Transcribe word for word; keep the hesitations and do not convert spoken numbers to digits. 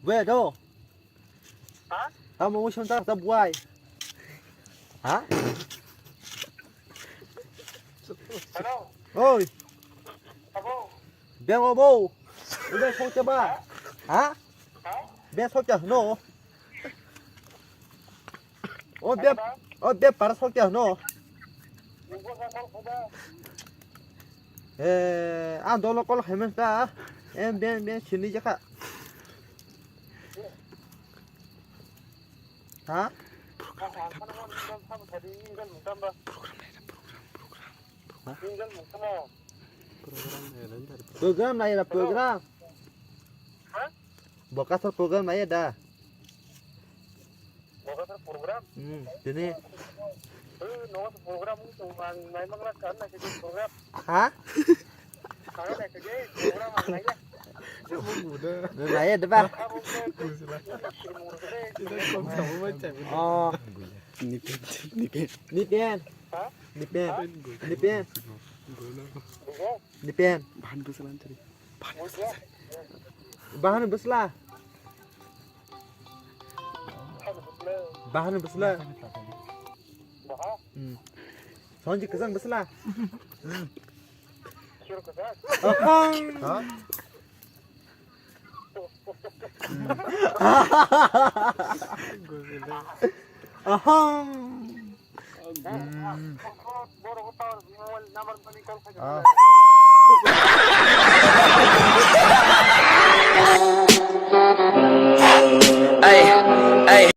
Buai do. Ha? Tamo mo shon ta buai. Ha? Oi. Beng obo. Udah sok coba. Ha? Beng sok coba no. O be, o be para sok ya no. Eh, ang dolo kol hemen ta. Em ben ben sini jaka. Ha? Program nai da program. Bokasar program nai da. Bokasar program? Hmm, tini. Eh, no program ang nai mangla kan nai program. Ha? Ang nai program ang nai. Nai da ba. Oh. Nipen, nipen. Nipen. Ha? Nipen. Nipen. Nipen. Bahan bwsla. Bahan bwsla. Hmm. Sonji kwchang bwsla. Hmm. Ahang. Ha? Ahang. Hmm. Ah. Ay, ay.